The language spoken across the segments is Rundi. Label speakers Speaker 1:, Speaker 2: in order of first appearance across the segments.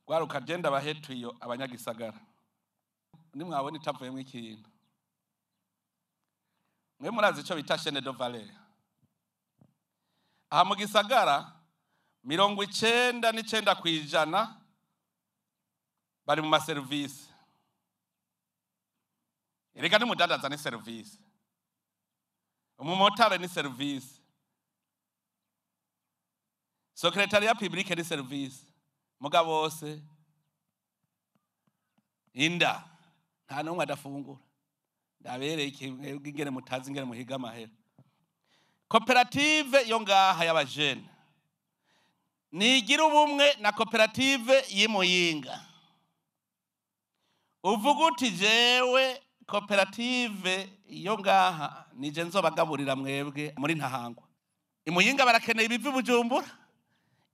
Speaker 1: Gwaruka, genda bahetuyo abanyagisagara, nimwabona itavuyemwo ikintu. Mwe murazi ico bita chaîne de valeur aha mu gisagara? 99% bari mu maserivisi. Erega n'umudandaza ni serivisi, umumotari ni serivisi, secrétariat public ni serivisi. Muga bose inda, nta n'umwe adafungura. Ndabereye ingene mutazi ingene muhiga amahera. Koperative yo ngaha y'abajene nigira ubumwe na koperative y'Imuyinga. Uvuga uti: "Jewe koperative yo ngaha nije nzobagaburira mwebwe muri Ntahangwa." Imuyinga barakeneye ibiva i Bujumbura.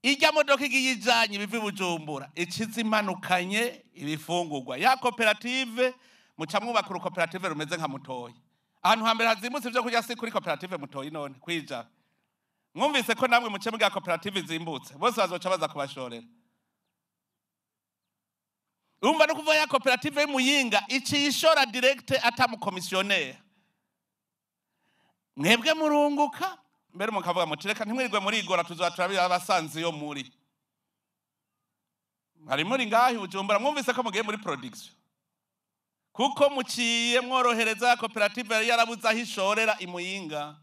Speaker 1: Irya modoka igiye ijanye ibiva i Bujumbura, iciza imanukanye ibifungurwa ya koperative. Muca mwubaka urukoperative rumeze nka Mutoyi. Ahantu hambere hazimbutse ivyo kurya si kuri koperative Mutoyi? None kwija mwumvise ko namwe muce mbwa koperative izimbutse, bose bazoca baza kubashorera. Urumva no kuva ya koperative y'Umuyinga iciye ishora direct atamukomisiyoneri, mwebwe murunguka. Mbere mukavuga muti: "Reka ntimwirirwe murigora, tuzoba turabira abasanze iyo muri." Mwari muri ngaho i Bujumbura, mwumvise ko mugiye muri production, kuko muciye mworohereza ya koperative yari yarabuze aho ishorera Imuyinga.